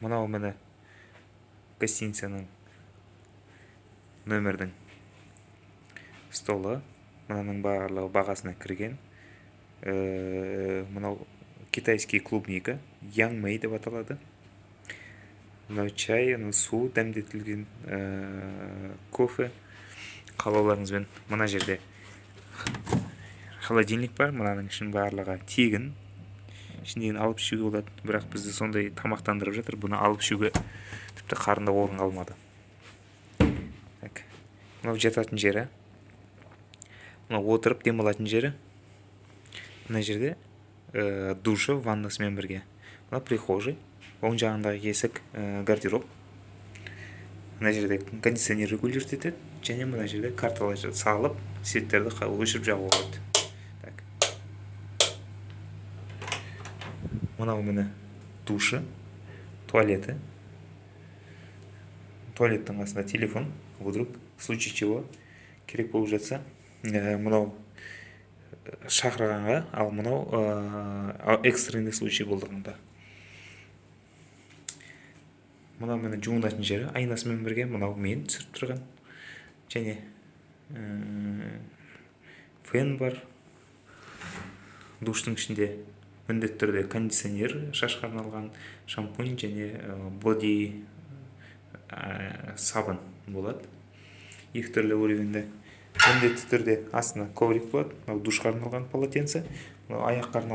Мынау, міне, гостиницаның, нөмірдің столы. Мынаның барлығы бағасына кірген. Мынау китайский клубника, Ян Мэй деп аталады. Мынау чай, мынау су, дәмдетілген кофе, қалауларыңызбен. Мына жерде холодильник бар. Мынаның ішінің барлығы тегін, ішіндегіні алып ішуге болады. Бірақ бізді сондай тамақтандырып жатыр, бұны алып ішуге тіпті қарында орын қалмады. Так, мынау жататын жері, мынау отырып демалатын жері. Мына жерде душы, ваннасымен бірге. Мына прихожий, оң жағындағы есік гардероб. Мына жерде кондиционер регулировать етеді және мына жерде карталар салып, светтерді өшіріп жағуға болады. Так, мынау, міне, душы, туалеті. Туалеттің қасында телефон, вдруг в случае чего керек болып жатса. Мынау шақырғанға, ал мынау экстренный случай болдығында. Мынау, міне, жуынатын жері айнасымен бірге. Мынау мен түсіріп тұрған. Және фен бар. Душтың ішінде міндетті түрде кондиционер, шашқа арналған шампунь және боди сабын болады, екі түрлі уровеньде. Міндетті түрде астына коврик болады. Мынау душқа арналған полотенце, мынау аяққа арналған.